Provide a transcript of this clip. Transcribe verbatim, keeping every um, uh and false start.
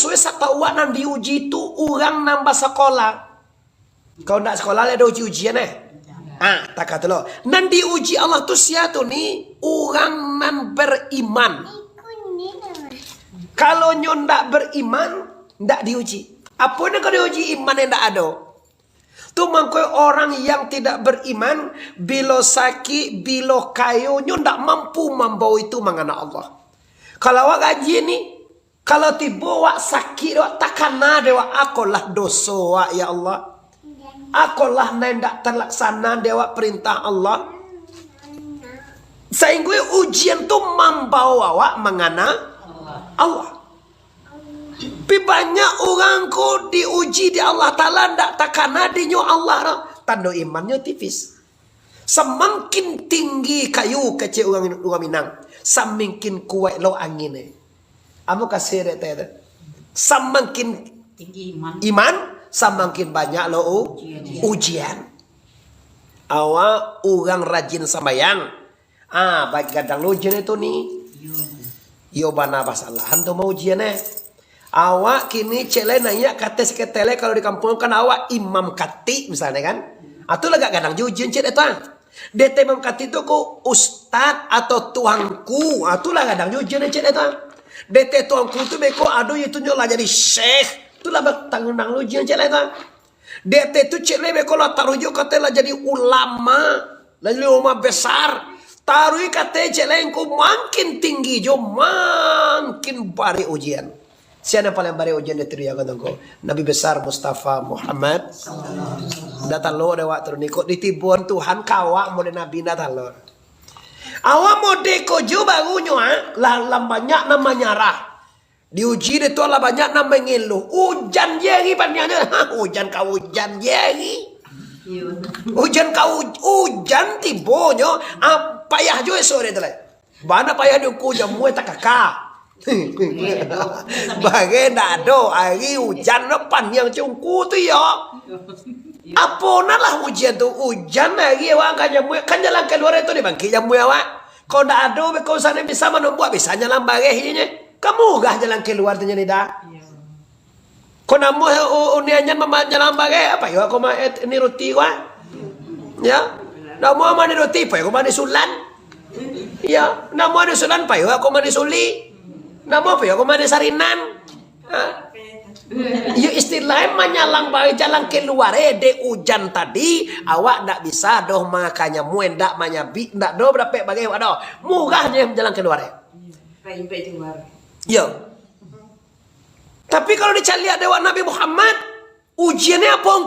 Sasuai satau awak, nan diuji tu urang nan basakolah. Kalau ndak sakolah, lai ado uji-ujian, eh? Ah, takah tu lo. Nan diuji Allah tu sia tu ni, urang nan beriman. Kalau nyo ndak beriman, ndak diuji. Apo nan ka diuji? Iman nan ndak ado. Tu mangko orang yang tidak beriman, bilo sakik, bilo kayo, nyo ndak mampu mambawo itu mangana Allah. Kalau awak gaji ni, kalau tibo awak sakik, awak takana dek awak, akolah doso awak, ya Allah. Akolah nan indak talaksana dek awak perintah Allah. Sahinggo ujian tu mambawo awak mangana Allah. Tapi banyak urang ko diuji di Allah Taala, ndak takana dinyo Allah doh. Tando imannyo tipis. Samangkin tinggi kayu, kecek urang, urang Minang, samangkin kuaik lo angin, eh. Amu kasih dek teh tu. Samangkin tinggi iman, iman, samangkin banyak lo u-, ujian. Ujian. Awak urang rajin sambayang. Ah, bagadang lo ujian itu ni. Iyo. Iyo bana basalahan tu mah ujian, eh. Awak kini cek lai naiak ka ateh sakali lai, kalau di kampuang kan awak imam katik misalnyo kan. Ah, tu lah agak gadang jo ujian cek dek tu, ah. Dek ateh imam katik tu ko ustad atau tuanku, ah, tu lah gadang jo ujian cek dek tu, ah. Dek ateh tuanku tu beko ado itu nyo lah jadi syekh, tu lah batangguang lo ujian cek lai tu, ah. Dek ateh tu cek lai beko lah taruih jo ka ateh lah jadi ulama, lah jadi ulama besar. Taruih ka ateh cek lai ko makin tinggi jo makin barek ujian. Sia nan paling barek ujian di dunia ko tu ko? Nabi besar Mustafa Muhammad. Ndak talok dek awak turun iko, ditibuan Tuhan ka awak model Nabi, ndak talok. Awak model ko jo barunyo, ah, lah, lah banyak nan manyarah. Diuji dek Tuhan, lah banyak nan mangeluh. Ujan je ari paniangnyo. Ha, ujan ka ujan je ari. Iyo. Ujan ka u-, ujan tibonyo, ah, payah jo esok dek tu lai. Bana payah di ungku, jamuah takaka. Bareh ndak ado, ari ujan no paniang cungku tu yo. Apo nan lah ujian tu? Ujan ari awak angkek jamuah, kan jalan kaluar tu di bangkik jamuah awak. Kok ndak ado beko sanan bisa manombuak, bisa nyalang bareh inyo. Kan murah jalan kaluar tu nyo ni dah. Iyo. Ko namuah u-, uni anyan mama-, nyalang bareh, apo yo ko ma-, eh, ni roti ko, ah? Ya. Namuah mani roti, apo yo ko mani sulan? Ya. Namuah ni sulan, apo yo ko mani suli? Namuah apo yo ko mani sarinan? Ha? Yo istilahnyo manyalang bareh jalan kaluar, eh, dek ujan tadi, awak ndak bisa doh mangakanya muen, ndak manyabik, ndak doh dapek bareh awak doh. Murah je jalan kaluar, eh. Baik-baik keluar. Yo. Tapi kalau dicaliak dek awak Nabi Muhammad, ujiannyo apo?